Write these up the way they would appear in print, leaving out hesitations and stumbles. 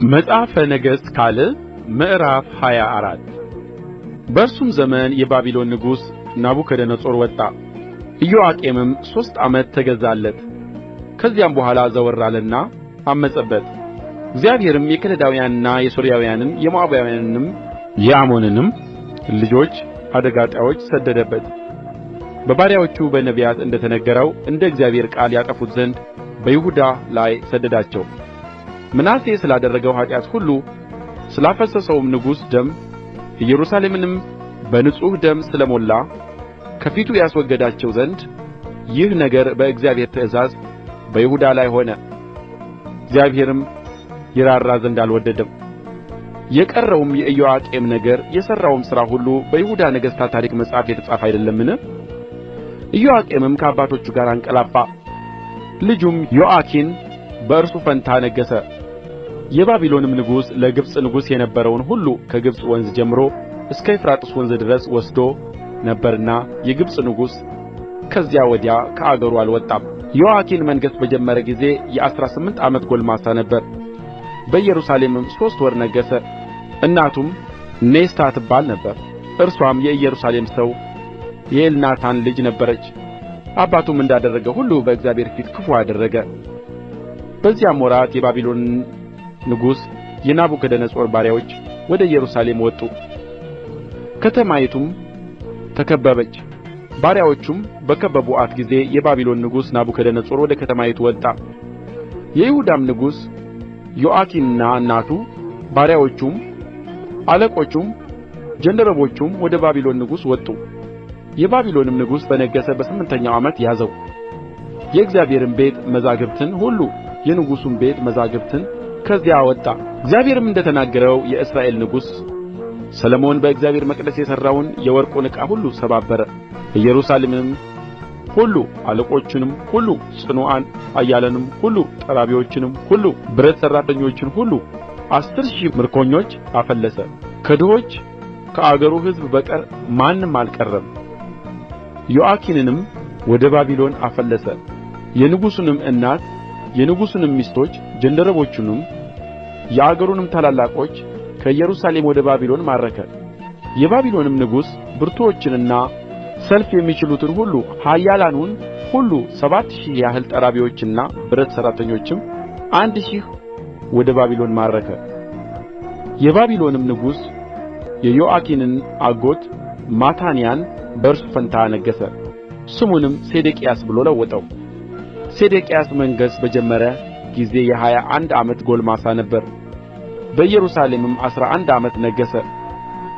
መጽሐፈ ነገሥት ካልዕ ምዕራፍ 24። በእርሱም ዘመን የባቢሎን ንጉሥ ናቡከደነፆር ወጣ፣ ኢዮአቄምም ሦስት ዓመት ተገዛለት። ከዚያም በኋላ ዘወር አለና ዐመፀበት። እግዚአብሔርም የከለዳውያንንና የሶርያውያንን የሞዓባውያንንም የአሞንንም ልጆች አደጋ ጣዮች ሰደደበት። በባሪያዎቹ በነቢያት እንደ ተነገረው እንደ እግዚአብሔር ቃል ያጠፉት ዘንድ በይሁዳ ላይ ሰደዳቸው። ምናሴ ስላደረገው ኃጢአት ሁሉ ስላፈሰሰውም ንጹሕ ደም ኢየሩሳሌምንም በንጹሕ ደም ስለ ሞላ ከፊቱ ያስወግዳቸው ዘንድ ይህ ነገር በእግዚአብሔር ትእዛዝ በይሁዳ ላይ ሆነ። እግዚአብሔርም ይራራ ዘንድ አልወደደም። የቀረውም የኢዮአቄም ነገር የሠራውም ሥራ ሁሉ በይሁዳ ነገሥታት ታሪክ መጽሐፍ የተጻፈ አይደለምን? ኢዮአቄምም ከአባቶቹ ጋር አንቀላፋ፣ ልጁም ዮአኪን በእርሱ ፋንታ ነገሠ። የባቢሎንም ንጉሥ ለግብጽ ንጉሥ የነበረውን ሁሉ ከግብጽ ወንዝ ጀምሮ እስከ ኤፍራጥስ ወንዝ ድረስ ወስዶ ነበርና የግብጽ ንጉሥ ከዚያ ወዲያ ከአገሩ አልወጣም። ዮአኪን መንገሥ በጀመረ ጊዜ የ18 ዓመት ጕልማሳ ነበረ። በኢየሩሳሌምም ሦስት ወር ነገሠ። እናቱም ኔስታ ትባል ነበር። እርስዋም የኢየሩሳሌም ሰው የኤልናታን ልጅ ነበረች። አባቱም እንዳደረገ ሁሉ በእግዚአብሔር ፊት ክፉ አደረገ። በዚያም ወራት የባቢሎን ንጉሥ የናቡከደነፆር ባሪያዎች ወደ ኢየሩሳሌም ወጡ። ከተማይቱም ተከበበች። ባሪያዎቹም በከበቡአት ጊዜ የባቢሎን ንጉሥ ናቡከደነፆር ወደ ከተማይቱ ወጣ። የይሁዳም ንጉሥ ዮአኪንና እናቱ ባሪያዎቹም አለቆቹም ጃንደረቦቹም ወደ ባቢሎን ንጉሥ ወጡ። የባቢሎንም ንጉሥ በነገሠ በስምንተኛው ዓመት ያዘው። የእግዚአብሔርም ቤት መዛግብትን ሁሉ የንጉሡም ቤት መዛግብትን ከዚያ አወጣ። እግዚአብሔርም እንደ ተናገረው የእስራኤል ንጉሥ ሰሎሞን በእግዚአብሔር መቅደስ የሠራውን የወርቁን ዕቃ ሁሉ ሰባበረ። ኢየሩሳሌምንም ሁሉ አለቆቹንም ሁሉ ጽኑዓን ኃያላኑንም ሁሉ ጠራቢዎቹንም ሁሉ ብረት ሠራተኞችን ሁሉ 10,000 ምርኮኞች አፈለሰ። ከድሆች ከአገሩ ሕዝብ በቀር ማንም አልቀረም። ዮአኪንንም ወደ ባቢሎን አፈለሰ። የንጉሡንም እናት የንጉሡንም ሚስቶች ጃንደረቦቹንም የአገሩንም ታላላቆች ከኢየሩሳሌም ወደ ባቢሎን ማረከ። የባቢሎንም ንጉሥ ብርቱዎችንና ሰልፍ የሚችሉትን ሁሉ ኃያላኑን ሁሉ 7,000 ያህል ጠራቢዎችና ብረት ሠራተኞችም 1,000 ወደ ባቢሎን ማረከ። የባቢሎንም ንጉሥ የዮአኪንን አጎት ማታንያን በእርሱ ፋንታ አነገሠ። ስሙንም ሴዴቅያስ ብሎ ለወጠው። ሴዴቅያስ መንገሥ በጀመረ ጊዜ የ21 ዓመት ጕልማሳ ነበረ። በኢየሩሳሌምም 11 ዓመት ነገሠ።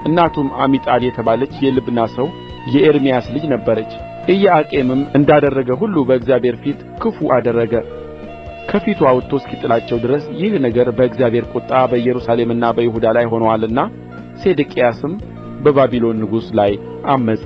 እናቱም አሚጣል የተባለች የልብና ሰው የኤርምያስ ልጅ ነበረች። ኢዮአቄምም እንዳደረገ ሁሉ በእግዚአብሔር ፊት ክፉ አደረገ። ከፊቱ አውጥቶ እስኪጥላቸው ድረስ ይህ ነገር በእግዚአብሔር ቍጣ በኢየሩሳሌምና በይሁዳ ላይ ሆኖአልና ሴዴቅያስም በባቢሎን ንጉሥ ላይ ዐመፀ።